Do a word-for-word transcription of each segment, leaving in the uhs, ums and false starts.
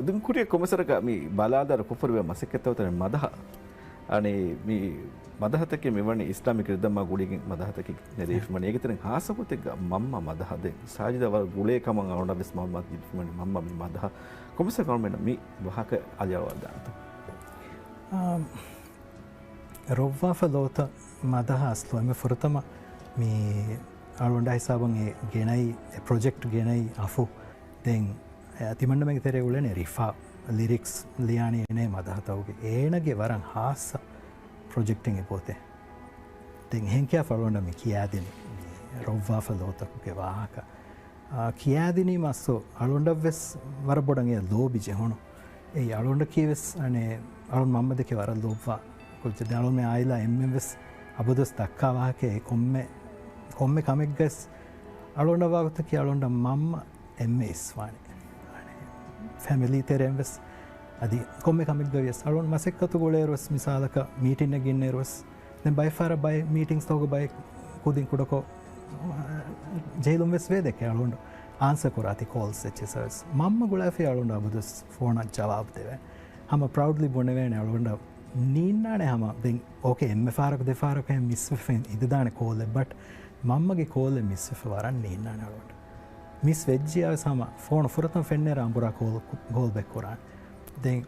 ދުން ކުރިޔަށް ކޮމެސަރަކަށް މި ބަލާލާރު ކޮށްފަރުވޭ މަސައްކަތްތައް މަދަހަ. އަނެ މި މަދަހަތަކެއް މިވަނީ އިސްލާމިކް ރިއްދަމާ ގުޅިގެން މަދަހަތަކެއް ނެރެވިފަނީ. އޭގެތެރެއިން ހާއްސަގޮތެއްގަ މަންމަ މަދަހަ. ދެން ސާޖިދަށް ވަރަށް ގުޅޭ ކަމަށް އަޅުގަނޑަށް ވެސް މައުލޫމާތު ލިބިފަނީ މަންމަ މި މަދަހަ. ކޮމެސަރ އަޅުމެންނަށް މި ވާހަކަ އަލިއަޅުވާލާނެތަ؟ އާ، ރޮއްވާފަ ލޯތައް މަދަހަ އަސްލު އެންމެ ފުރަތަމަ މި އަޅުގަނޑާ ހިސާބުން އެ ގެނައި، އެ ޕްރޮޖެކްޓް ގެނައި އަފު. ދެން އެ ތިމަންނަމެންގެ ތެރޭ އުޅެނީ ރިފާ، ލިރިކްސް ލިޔާނީ އޭނަ މަދަހަތަކުގެ. އޭނަގެ ވަރަށް ހާއްސަ ޕްރޮޖެކްޓެއް އެބައޮތޭ. ދެން އެހެން ކިޔާފަ އަޅުގަނޑަށް މި ކިޔާދިނީ މި ރޮއްވާފަ ލޯތަކުގެ ވާހަކަ. އާ، ކިޔާދިނީމަ އަސްލު އަޅުގަނޑަށް ވެސް ވަރަށް ބޮޑަށް އެ ލޯބި ޖެހުނު. އެއީ އަޅުގަނޑަކީ ވެސް އަނެއް އަޅުން މަންމަ ދެކެ ވަރަށް ލޯބިވާ ކުއްޖެއް. ދެން އަޅުމެ އާއިލާ އެންމެން ވެސް އަބަދުވެސް ދައްކާ ވާހަކައެއް ކޮންމެ، ކޮންމެ ކަމެއްގަސް އަޅުގަނޑަށް ވާގޮތަކީ އަޅުގަނޑަށް މަންމަ އެންމެ އިސްވާނެ. އަނެއް ފެމިލީ ތެރެއިން ވެސް އަދި ކޮންމެ ކަމެއްގަ ވިޔަސް އަޅުން މަސައްކަތު ގުޅޭއިރު ވެސް މިސާލަކަށް މީޓިންއެއް ގިންނައިރު ވެސް ދެން ބައެއް ފަހަރަށް ބައެއް މީޓިންގްސްތަކުގަ ބައެއް ކުދިން ކުޑަކޮށް، އާ، ޖެހިލުން ވެސް ވޭ ދެކެ އަޅުގަނޑު އާންސަ ކުރާތި ކޯލްސް އެއްޗެއްސަށް ވެސް. މަންމަ ގުޅާފި އަޅުގަނޑު އަބަދުވެސް ފޯނަށް ޖަވާބު ދެވޭ. ހަމަ ޕްރައުޑްލީ ބުނެވޭނެ އަޅުގަނޑަށް ނީންނާނެ ހަމަ ދެން އޯކޭ އެންމެ ފަހަރަކު ދެ ފަހަރަކު އެހެން މިސްވެފަ އިނދެދާނެ ކޯލްއެއް ބަޓް މަންމަގެ ކޯލްއެއް މިސްވެފަ ވަރަށް ނީންނާނެ އަޅުގަނޑު. މިސް ވެއްޖިޔާ ވެސް ހަމަ ފޯނު ފުރަތަމަ ފެންނައިރާ އަނބުރާ ކޯލް، ކޯލް ބެކް ކުރާނެ. ދެން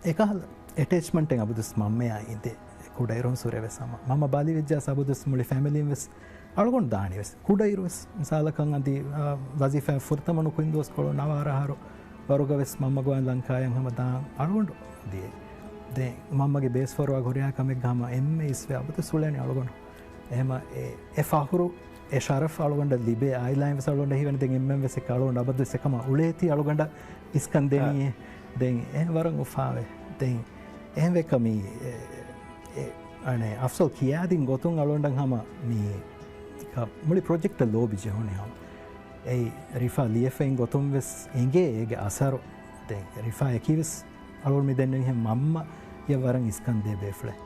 އެކަހަލަ އެޓޭޗްމަންޓެއް އަބަދުވެސް މަންމަޔާ އިނދޭ. ކުޑައިރުން ސުރެ ވެސް ހަމަ މަންމަ ބަލިވެއްޖާސް އަބަދުވެސް މުޅި ފެމިލީން ވެސް އަޅުގަނޑު ދާނީ ވެސް. ކުޑައިރު ވެސް މިސާލަކަށް އަދި، އާ، ވަޒީފާ ފުރަތަމަ ނުކުތް ދުވަސްކޮޅު ނަވާރަ އަހަރު ވަރުގަ ވެސް މަންމަ ގޮވަން ލަންކާޔަށް ހަމަ ދާން އަޅުގަނޑު ދިޔައީ. ދެން މަންމަގެ ބޭސްފަރުވާ ހުރިހާ ކަމެއްގަ ހަމަ އެންމެ އިސްވެ އަބަދު ސުޅޭނެ އަޅުގަނޑު. އެހެމަ އެ، އެ ފަހުރު އެ ޝަރަފް އަޅުގަނޑަށް ލިބޭ، އާއިލާއިން ވެސް އަޅުގަނޑަށް ހީވަނީ ދެން އެންމެން ވެސް އެކަ އަޅުގަނޑު އަބަދުވެސް އެކަމަށް އުޅޭތީ އަޅުގަނޑަށް އިސްކަން ދެނީ. އާ. ދެން އެ ވަރަށް އުފާވޭ. ދެން އެހެން ވެކަ މީ، އެ، އެ، އަނެ، އަފްސޯ ކިޔާދިން ގޮތުން އަޅުގަނޑަށް ހަމަ މީ، ކަ-، މުޅި ޕްރޮޖެކްޓަށް ލޯބި ޖެހުނީ ހަމަ. އެއީ ރިފާ ލިޔެފައިން ގޮތުން ވެސް އެނގޭ އޭގެ އަސަރު. ދެން ރިފާއަކީ ވެސް އަޅުގަނޑު މި ދެންނެވިހެން މަންމަޔަށް ވަރަށް އިސްކަން ދޭ ބޭފުޅެއް.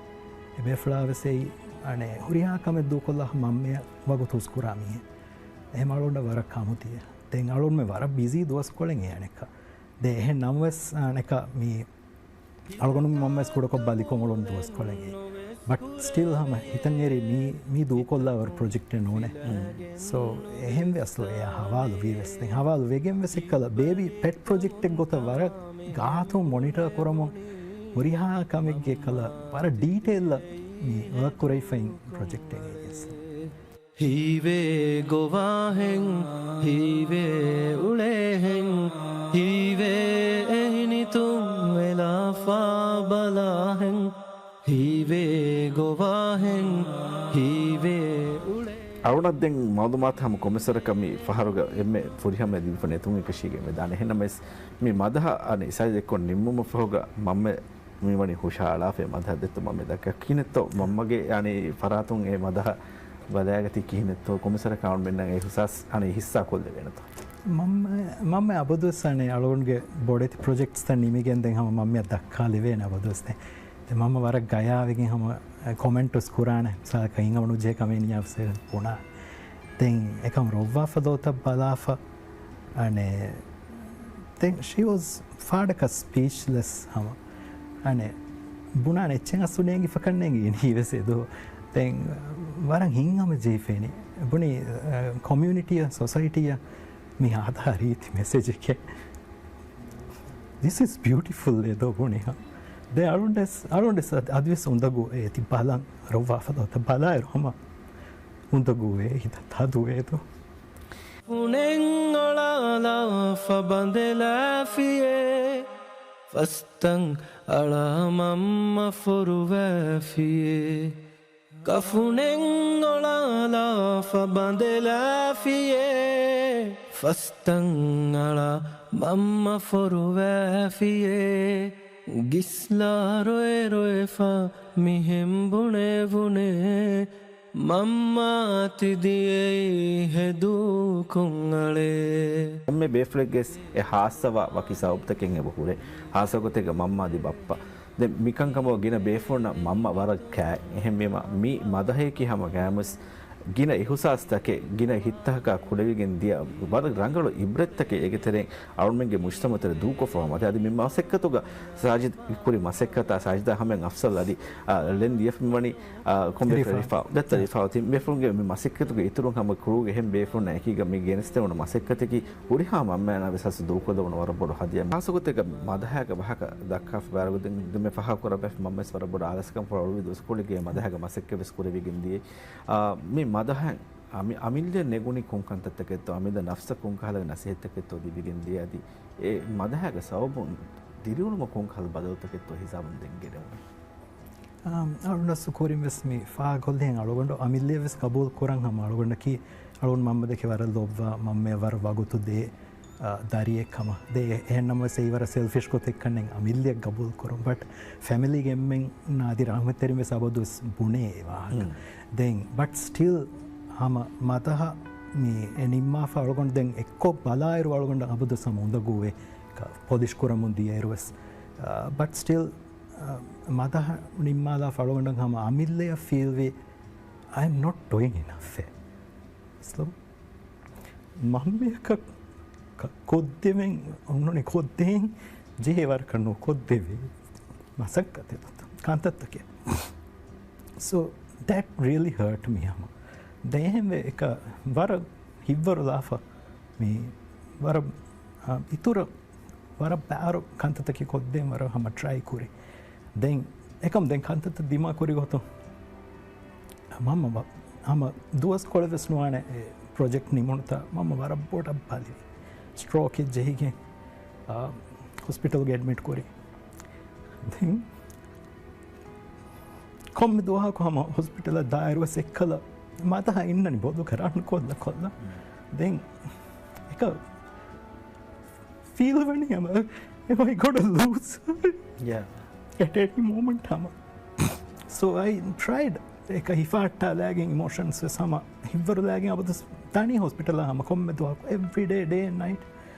އެ ބޭފުޅާ ވެސް އެއީ، އަނެއް، ހުރިހާ ކަމެއް ދޫކޮށްލާ މަންމަޔަށް ވަގުތު ހުސްކުރާ މީހެއް. އެހެމަ އަޅުގަނޑަށް ވަރަށް ކަމުދިޔަ. ދެން އަޅުގަނޑުމެ ވަރަށް ބިޒީ ދުވަސްކޮޅެއް އެ އަނެއްކާ. ދެން އެހެން ނަމަވެސް އަނެއްކާ މީ އަޅުގަނޑު މަންމަވެސް ކުޑަކޮށް ބަލިކޮށް އުޅުނު ދުވަސްކޮޅެއް. ބަޓް ސްޓިލް ހަމަ ހިތަށް އެރި މީ، މީ ދޫކޮށްލާ ވަރު ޕްރޮޖެކްޓެއް ނޫނޭ. ސޯ، އެހެންވެ އަސްލު އެއާ ހަވާލު ވީ ވެސް. ދެން ހަވާލު ވެގެން ވެސް އެއްކަލަ ބޭބީ ޕެޓް ޕްރޮޖެކްޓެއް ގޮތަށް ވަރަށް ގާތުން މޮނިޓާ ކުރަމުން ހުރިހާ ކަމެއްގެ ކަލަ ވަރަށް ޑީޓެއިލްއަށް މި ވަރކް ކުރެވިފައި ޕްރޮޖެކްޓެއް އެއީ. ހީވޭ ގޮވާހެން، ހީވޭ އުޅޭހެން، ހީވޭ އެހިނިތުން ވެލާފާ ބަލާހެން، ހީވޭ ގޮވާހެން، ހީވޭ އުޅޭ. އަޅުގަނޑަށް ދެން މައުލޫމާތު ހަމަ ކޮމެސަރަކަށް މި ފަހަރުގަ އެންމެ ފުރިހަމަ ލިބިފަ ނެތުން އެކަށީގެން ވެދާނެ. އެހެންނަމަވެސް މި މަދަހަ އަނެއް ސައިޒެއްކޮށް ނިންމުމަށް ފަހުގަ މަންމަ މިވަނީ ހުށަހަޅާފައި މަދަހަ ދެއްތޯ މަންމަ ދައްކާ. ކިހިނެއްތޯ މަންމަގެ އަނެއް ފަރާތުން އެ މަދަހަ ބަލާގަތީ ކިހިނެއްތޯ ކޮމެސަރަކަށް އަޅުމެންނަށް އެ ހުސާސް އަނެއް ހިއްސާ ކޮށްލެވޭނެތޯ؟ މަންމަ، މަންމަ އަބަދުވެސް އަނެއް އަޅުގަނޑުގެ ބޮޑެތި ޕްރޮޖެކްޓްސްތައް ނިމިގެން ދެން ހަމަ މަންމައަށް ދައްކާލެވޭނެ އަބަދުވެސް ދެން. ދެން މަންމަ ވަރަށް ގަޔާވެގެން ހަމަ ކޮމެންޓުސް ކުރާނެ. މިސާލަކަށް އިން އަވަނުޖެހޭ ކަމެއް ނިޔާފަސޭ ބުނާ. ދެން އެކަމް ރޮއްވާފަ ލޯތައް ބަލާފަ. އަނެއް ދެން ޝީ ވަޒް ފާޑަކަށް ސްޕީޗްލެސް ހަމަ. އަނެއް ބުނާނެ އެއްޗެއް އަސްލު ނޭނގިފަކަން ނޭނގި އިނީ ވެސް އެދޯ. ދެން ވަރަށް ހިތްހަމަޖެހިފައިނީ. ބުނީ، އަ، ކޮމިއުނިޓީއަށް، ސޮސައިޓީއަށް މި ހަދާ ރީތި މެސެޖެކޭ. ދިސް އިޒް ބިއުޓިފުލް އެދޯ ބުނިހާ. ދެން އަޅުންޑެސް، އަޅުންޑެސް އަދިވެސް އުނދަގޫ އޭތި ބަލަން ރޮއްވާފަ ލޯތައް ބަލާއިރު ހަމަ އުނދަގޫވޭ ހިތަށް ތަދުވޭދޯ. ފުނެއް އަޅާލާފަ ބަނދެލާފިޔޭ، ފަސްތަން އަޅާ މަންމަ ފޮރުވާފިޔޭ. ކަފުނެއް އަޅާލާފަ ބަނދެލާފިޔޭ، ފަސްތަން އަޅާ މަންމަ ފޮރުވާފިޔޭ. ގިސްލާ ރޮއެ ރޮއެފަ މިހެން ބުނެވުނޭ، މަންމާ ތި ދިޔައީ ހެދޫ ކޮންއަޅޭ. ކޮންމެ ބޭފުޅެއްގެ އެ ހާއްސަވާ ވަކި ސަބަބުތަކެއް އެބަ ހުރޭ. ހާއްސަ ގޮތެއްގަ މަންމާ އަދި ބައްޕަ. ދެން މިކަންކަމަށް ގިނަ ބޭފުޅުންނަށް މަންމަ ވަރަށް ކައި. އެހެންވީމަ މި މަދަހަޔަކީ ހަމަ ގައިމުވެސް ގިނަ އިހުސާސްތަކެއް، ގިނަ ހިތްތަކަކާ ކުޑަވިގެން ދިޔަ ވަރަށް ރަނގަޅު އިބްރަތްތަކެއް އޭގެ ތެރެއިން އަޅުމެންގެ މުޖްތަމައު ތެރެ ދޫކޮށްފަ ވާ މަތި. އަދި މި މަސައްކަތުގަ ސާޖިދް ކުރި މަސައްކަތާ ސާޖިދާ ހަމައިން އަފްސަލް އަދި، އާ، ޅެން ދިޔަފިންވަނީ، އާ، ކޮންމެ ރިފާ. ރިފާ. ދައްތަ ރިފާ. ތި ބޭފުޅުންގެ މި މަސައްކަތުގެ އިތުރުން ހަމަ ކްރޫގެ އެހެން ބޭފުޅުންނާ އެކީގަ މި ގެނެސްދެވުނު މަސައްކަތަކީ ހުރިހާ މަންމައަށް ވެސް ހަސް ދޫކޮށްލެވުނު ވަރަށް ބޮޑު ހަދިޔާ. ޚާއްޞަގޮތެއްގަ މަދަހާގެ ބަހަކަށް ދައްކާފަ ބާރުގަދެން ދެންމެ ފާހަގަކުރާ ބައެއް މަންމަވެސް ވަރަށް ބޮޑު އާލަސްކަން ފުޅުވި ދުވަސްކޮޅެއްގެ މަދަހާގެ މަސައްކަތްވެސް ކުރެވިގެން ދިޔަ. އާ، މި މަދަހަށް އަމި-، އަމިއްލަ ނެގުނީ ކޮން ކަންތައްތަކެއްތޯ، އަމިއްލަ ނަފްސަށް ކޮންކަހަލަ ނަސޭހަތްތަކެއްތޯ ލިބިގެން ދިޔަ އަދި އެ މަދަހާގެ ސަބަބުން ދިރިއުޅުމަށް ކޮންކަހަލަ ބަދަލުތަކެއްތޯ ހިސާބުން ދެން ގެނެވުނީ. އާ، އަޅުންނަށް ސުކޫރިން ވެސް މި ފާހަގަކޮށްލިހެން އަޅުގަނޑު އަމިއްލައަށް ވެސް ގަބޫލު ކުރަން ހަމަ އަޅުގަނޑަކީ އަޅުން މަންމަ ދެކެ ވަރަށް ލޯބިވާ މަންމަ ވަރަށް ވަގުތު ދޭ، އާ، ދަރިއެއް ކަމަށް. ދެ އެހެން ނަމަވެސް އެއީ ވަރަށް ސެލްފިޝް ގޮތެއްކަންނެއް އަމިއްލައަށް ގަބޫލު ކުރުން. ބަޓް ފެމިލީގެ އެންމެން ނާދިރު ރަހްމަތްތެރިން ވެސް އަބަދުވެސް ބުނޭ އެ ވާހަކަ. ދެން، ބަޓް ސްޓިލް ހަމަ މަދަހަ މި އެ ނިންމާފަ އަޅުގަނޑު ދެން އެއްކޮށް ބަލާއިރު އަޅުގަނޑަށް އަބަދުވެސް ހަމަ އުނދަގޫވޭ. ކަ-، ޕޮލިޝް ކުރަމުން ދިޔައިރުވެސް. އާ، ބަޓް ސްޓިލް، އާ، މަދަހަ ނިންމާލާފަ އަޅުގަނޑަށް ހަމަ އަމިއްލައަށް ފީލްވީ، I am not doing enough. މަންމައަކަށް ކަ-، ކޮށްދެވެން އޮންނަނީ ކޮށްދޭން ޖެހޭ ވަރަކަށް ނުކޮށްދެވޭ މަސައްކަތެއް ކަންތައްތަކެއް. So that really hurt me ހަމަ. ދެން އެހެންވެ އެކަ ވަރަށް ހިތްވަރުލާފަ މި ވަރަށް، އާ، އިތުރަށް ވަރަށް ބާރު ކަންތައްތަކެއް ކޮށްދޭން ވަރަށް ހަމަ ޓްރައި ކުރި. ދެން އެކަމް ދެން ކަންތައްތައް ދިމާ ކުރި ގޮތުން މަންމަ ބަ-، ހަމަ ދުވަސްކޮޅެއް ވެސް ނުވާނެ އެ ޕްރޮޖެކްޓް ނިމުނުތާ މަންމަ ވަރަށް ބޮޑަށް ބަލި. ސްޓްރޯކެއް ޖެހިގެން، އާ، ހޮސްޕިޓަލްގެ އެޑްމިޓް ކުރި. ދެން ކޮންމެ ދުވަހަކު ހަމަ ހޮސްޕިޓަލަށް ދާއިރުވެސް އެއްކަލަ މަދަހަ އިންނަނީ ބޮލުގަ ރަން ކޮށްލަ ކޮށްލަ. ދެން އެކަ ފީލް ވަނީ ހަމަ، am I gonna lose her at any moment ހަމަ. So I tried. އެކަ ހިފާއްޓާލާގެން އިމޯޝަންސް ވެސް ހަމަ ހިތްވަރުލާގެން އަބަދު ދާނީ ހޮސްޕިޓަލަށް ހަމަ ކޮންމެ ދުވަހަކު every day, day and night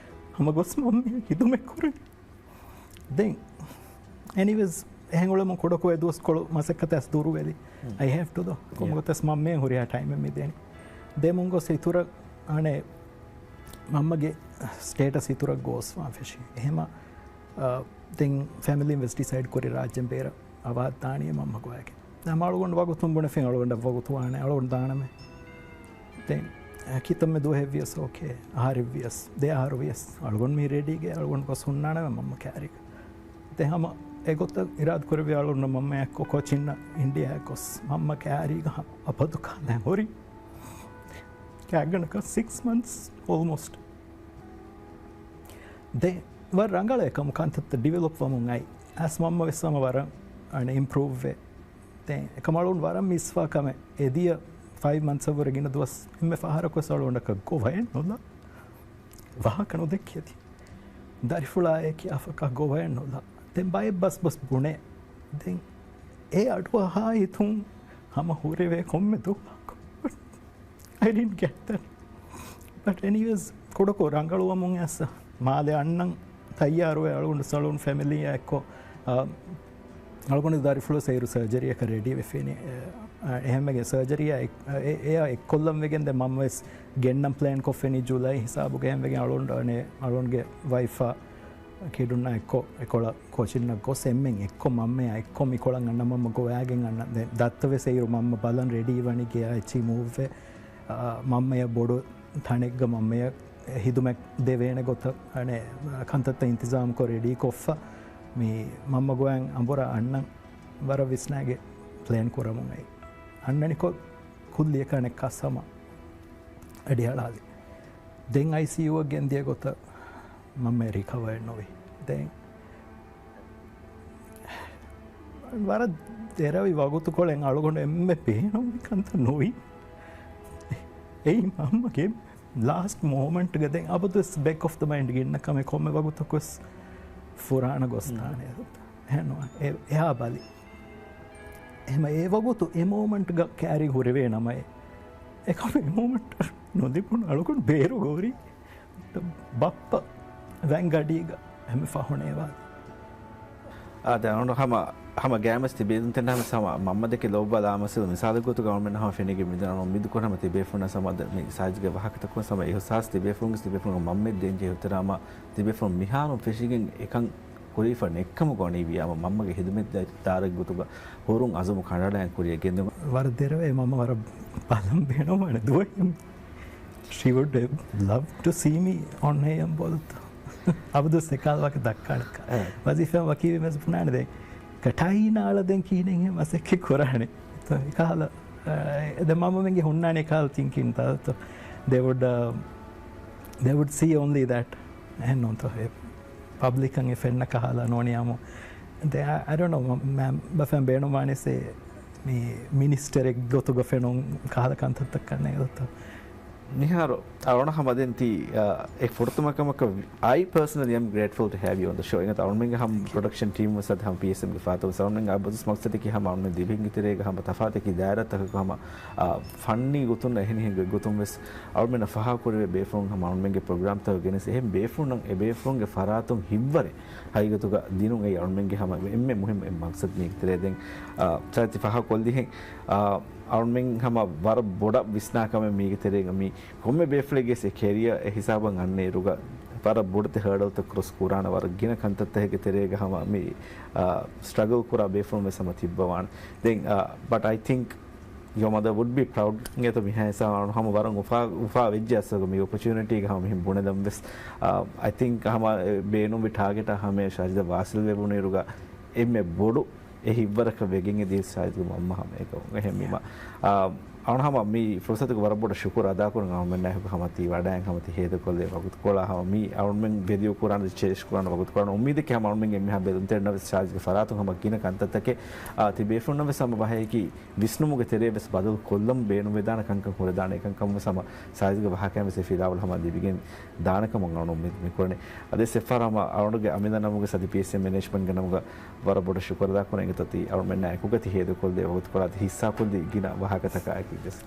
ހަމަ ގޮސް މަންމަ ހިދުމަތް ކުރަން. ދެން އެނީވޭސް، އެހެން އުޅެމުން ކުޑަކޮށް އެ ދުވަސްކޮޅު މަސައްކަތަށް ދުރުވެލި. I have to ދޯ. ކޮންމެ ގޮތަސް މަންމައަށް ހުރިހާ ޓައިމެއް މި ދޭނީ. ދެމުން ގޮސް އިތުރަށް އަނެއް މަންމަގެ ސްޓޭޓަސް އިތުރަށް ގޯސްވާން ފެށި. އެހެމަ، އާ، ދެން ފެމިލީން ވެސް ޑިސައިޑް ކުރި ރާއްޖެން ބޭރަށް އަވަހަށް ދާނީ މަންމަ ގޮވައިގެން. ދެން އަޅުގަނޑު ވަގުތުން ބުނެފިން އަޅުގަނޑަށް ވަގުތު ވާނެ އަޅުގަނޑު ދާނަމޭ. ދެން، އަ، ކިތަންމެ ދުވަހެއް ވިޔަސް އޯކޭ. އަހަރެއް ވިޔަސް، ދެ އަހަރު ވިޔަސް އަޅުގަނޑު މީ ރެޑީގެ އަޅުގަނޑު ގޮސް ހުންނާނަމޭ މަންމަ ކާރީގަ. ދެން ހަމަ އެގޮތަށް އިރާދަ ކުރެއްވި އަޅުގަނޑު މަންމަ އެއްކޮށް ކޯޗިންނަށް އިންޑިއާއަށް ގޮސް މަންމަ ކާރީގަ ހަ-، އަބަދު ކާލަން ހުރި. ކާގަނޑަކަށް ސިކްސް މަންތްސް އޯލްމޯސްޓް. ދެން ވަރަށް ރަނގަޅޭ ކަމު ކަންތައްތައް ޑިވެލޮޕް ވަމުން އައި. އަސް މަންމަ ވެސް ހަމަ ވަރަށް އަނެއް އިމްޕްރޫވް ވޭ. ދެން އެކަމަ އަޅުން ވަރަށް މިސްވާ ކަމެއް އެދިޔަ ފައިވް މަންތްސް އަށްވުރެ ގިނަ ދުވަސް އެންމެ ފަހަރަކު ވެސް އަޅުގަނޑަކަށް ގޮވައެއް ނުލާ. ވާހަކަ ނުދެއްކިޔަދި. ދަރިފުޅާއޭ ކިޔާފަކާ ގޮވައެއް ނުލާ. ދެން ބައެއް ބަސް ބަސް ބުނޭ. ދެން އެ އަޑުއަހާ ހިތުން ހަމަ ހުރެވޭ ކޮންމެ ދުވަހަކު. I didn't get that. But anyways, ކުޑަކޮށް ރަނގަޅުވަމުން އައިސް މާލެ އަންނަން ތައްޔާރުވެ އަޅުގަނޑު ސަލޫން ފެމިލީއާ އެއްކޮށް، އާ، އަޅުގަނޑު ދަރިފުޅު ސައިރު ސަރޖަރީއަކަށް ރެޑީ ވެފިނި. އެ، އެހެންވެގެން ސަރޖަރީއާ އެ-، އެ-، އެއާ އެއްކޮށްލަން ވެގެން ދެން މަންމަވެސް ގެންނަން ޕްލޭން ކޮށްފެނީ ޖުލައި ހިސާބުގަ އެހެންވެގެން އަޅުން އަނެ-، އަޅުންގެ ވައިފާ ކިޑުންނާ އެއްކޮށް އެކޮޅަށް ކޯޗިންނަށް ގޮސް އެންމެން އެއްކޮށް މަންމަޔާ އެއްކޮށް މިކޮޅަށް އަންނަ މަންމަ ގޮވާގެން އަންނަ. ދެން ދައްތަ ވެސް އެއިރު މަންމަ ބަލަން ރެޑީ ވަނީ ގެޔާ އެއްޗި މޫވްވެ، އާ، މަންމަޔަށް ބޮޑު ތަނެއްގަ މަންމަޔަށް ހިދުމަތް ދެވޭނެ ގޮތަށް އަނެއް ކަންތައްތައް އިންތިޒާމްކޮށް ރެޑީކޮށްފަ މި މަންމަ ގޮވަން އަނބުރާ އަންނަން ވަރަށް ވިސްނާގެ ޕްލޭން ކުރަމުން އައި. އަންނަނިކޮށް ކުއްލިއަކަށް އަނެއްކާ ސަމަ އަޑިއަޅާލި. ދެން އައިސީޔޫއަށް ގެންދިޔަ ގޮތަށް މަންމަ ރިކަވަރ ނުވި. ދެން ވަރަށް ދެރަވި ވަގުތުކޮޅެއް އަޅުގަނޑު އެންމެ ބޭނުންވި ކަންތައް ނުވި. އެއީ މަންމަގެ ލާސްޓް މޯމަންޓްގަ ދެން އަބަދުވެސް ބެކް އޮފް ދަ މައިންޑް ގެންނަ ކަމެއް ކޮންމެ ވަގުތަކުވެސް ފުރާނަ ގޮސް ދާނެ. އެހެންނު އެ-، އެހާ ބަލި. އެހެމަ އެ ވަގުތު އެ މޯމަންޓްގަ ކާރި ހުރެވޭ ނަމައެ. އެކަމަ އެ މޯމަންޓް ނުލިބުނު އަޅުގަނޑު ބޭރު ގޯރީ. ބައްޕަ ވެން ގަޑީގަ ހަމަ ފަހުނޭވާ. އާ، ދެން އަޅުގަނޑު ހަމަ ހަމަ ގާތް ތިބޭ ދެން ތެން ހަމަ މަންމަ ދެކެ ލޯބިވާ ލާމަސައްކަތް މިސާލެއް ގޮތުގަ އަޅުމެން ހަމަ ފެނިގެން މިދަނީ އަޅުމެން މިދުކޮށް ހަމަ ތިބޭފުޅުންނަށް ހަމަ މި ސާޖިދްގެ ވާހަކަތަކުން ހަމަ އިހުސާސް ތިބޭފުޅުންގެ ތިބޭފުޅުން މަންމައަށް ދޭން ޖެހޭ އުތުރަށް ހަމަ ތިބޭފުޅުން މިހާރުން ފެށިގެން އެކަން ކުރީފަ ނެތްކަމުގަ ވަނީ ވިއްޔާ ހަމަ މަންމަގެ ހިދުމަތްދާރެއްގެ ގޮތުގަ ހުރުން އަޒުމު ކަނޑައަޅާ ކުރިއަށް ގެންދިއުން. ވަރަށް ދެރަވޭ މަންމަ ވަރަށް ބަލަން ބޭނުންވާނެ ދުވަހެއް. She would love to see me on އޭ އެމް ބޯލަތަ. އަބަދުވެސް އެކަހަލަ ވަކި ދައްކާނެ. އެ. ވަޒީފާ ވަކިވީމަސް ބުނާނެ ދެން. ކަޓާއީ ނާޅަ ދެން ކިހިނެއް މަސައްކަތް ކުރާނެ. އެކަހަލަ، އެ، ދެން މަންމަމެންގެ ހުންނާނެ އެކަހަލަ ތިންކިންތަ. They would, uh, they would see only that. އެހެން ނޫންތޯ؟ އެ ޕަބްލިކަށް އެ ފެންނަ ކަހަލަ ނޯނިޔާމު. ދެ، I, I don't know, މަ-، މަ-، ބަފައިން ބޭނުންވާނެސް މި މިނިސްޓަރެއް ގޮތުގަ ފެނުން ކަހަލަ ކަންތައްތައް ކަންނޭ ގޮތު. މިހާރު އަޅުނަ ހަމަ ދެން ތީ، އާ، އެ ފުރަތަމަ ކަމަކަށް I personally am grateful to have you on the show. އިނގޭތަ އަޅުމެންގެ ހަމަ ޕްރޮޑަކްޝަން ޓީމް ވެސް އަދި ހަމަ ޕީއެސްއެމްގެ ފާތުން ވެސް އަޅުމެން އަބަދުސް މަގްސަދަކީ ހަމަ އަޅުމެން ދިވެހިންގެ ތެރޭގަ ހަމަ ތަފާތަކީ ދާއިރާތަކަކު ހަމަ، އާ، ފަންނީ ގޮތުން އެހެނިހެން ގޮތުން ވެސް އަޅުމެންނަށް ފަހާ ކުރެވޭ ބޭފުޅުން ހަމަ އަޅުމެންގެ ޕްރޮގްރާމްތަކަށް ގެނެސް އެހެން ބޭފުޅުންނަށް އެ ބޭފުޅުންގެ ފަރާތުން ހިތްވަރެއް ހަގީގަތުގަ ދިނުން އެއީ އަޅުމެންގެ ހަމަ އެންމެ މުހިންމު އެއް މަގްސަދު މީގެ ތެރޭ. ދެން، އާ، ސާޖިދް ތި ފަހާ ކޮށްލިހެން، އާ، އަޅުމެން ހަމަ ވަރަށް ބޮޑަށް ވިސްނާ ކަމެއް މީގެ ތެރޭގަ މި ކޮންމެ ބޭފުޅެއްގެ އެ ކެރިއަރ އެ ހިސާބަށް އަންނައިރުގަ ވަރަށް ބޮޑެތި ހާޑަލްތައް ކްރޮސް ކުރާނެ ވަރަށް ގިނަ ކަންތައްތަކެއްގެ ތެރޭގަ ހަމަ މި، އާ، ސްޓްރަގަލް ކުރާ ބޭފުޅުން ވެސް ހަމަ ތިއްބަވާނެ. ދެން، އާ، but I think your mother would be proud. އިނގޭތަ މިހާ ހިސާބަށް ހަމަ ވަރަށް އުފާ، އުފާ ވެއްޖެ އަސްލުގަ މި އޮޕޮޗުނިޓީގަ ހަމަ މިހެން ބުނެލަން ވެސް. އާ، I think ހަމަ ބޭނުންވި ޓާގެޓާ ހަމަ ޝާޖިދަށް ވާސިލް ވެވުނުއިރުގަ އެންމެ ބޮޑު އެ ހިތްވަރަކަށް ވެގެން އެދިޔަ ޝާޖިދްގެ މަންމަ ހަމަ އެކަމުގަ ހެން މި މަ-، އާ، އަޅުނަ ހަމަ މި ފުރުސަތުގެ ވަރަށް ބޮޑަށް ޝުކުރު އަދާކުރަން އަޅުމެންނާއެކު ހަމަ ތި ވަޑައިން ހަމަ ތި ހޭދަކޮށްލެވޭ ވަގުތުކޮޅާ ހަމަ މި އަޅުމެން ވެދިޔޯ ކުރާނެ ޗޭސް ކުރާނެ ވަގުތުކޮޅާ އުއްމީދެއް ހަމަ އަޅުމެންގެ މިހާ ބެލުންތެރިންނަށް ވެސް ޝާޖިދްގެ ފަރާތުން ހަމަ ގިނަ ކަންތައްތަކެއް، އާ، ތި ބޭފުޅުންނަށް ވެސް ހަމަ ބަހައިގެން ވިސްނުމުގެ ތެރޭ ވެސް ބަދަލު ކޮށްލަން ބޭނުންވެދާނެ ކަންކަން ހުރެދާނެ ކަންކަން ވެސް ހަމަ ސާޖިދްގެ ވާހަކައިން ވެސް އެ ފިލާވަޅު ހަމަ ލިބިގެން ދާނެ ކަމަށް އަޅުން އުއްމީދު މި ކުރަނީ. އަދި ސެފާރ ހަމަ އަޅުގެ އަމިއްލަ ނަމުގަ އަދި ޕީއެސްއެމް މެނޭޖްމަންޓްގެ ނަމުގަ ވަރަށް ބޮޑަށް ޝުކުރު އަދާކުރަން. އެނގޭތަ ތި އަޅުމެންނާ އެކުގަ ތި ހޭދަކޮށްލެވޭ ވަގުތުކޮޅާ ތި ހިއްސާކޮށްލި ގިނަ ވާހަކަތަކާއެކީ ވެސް.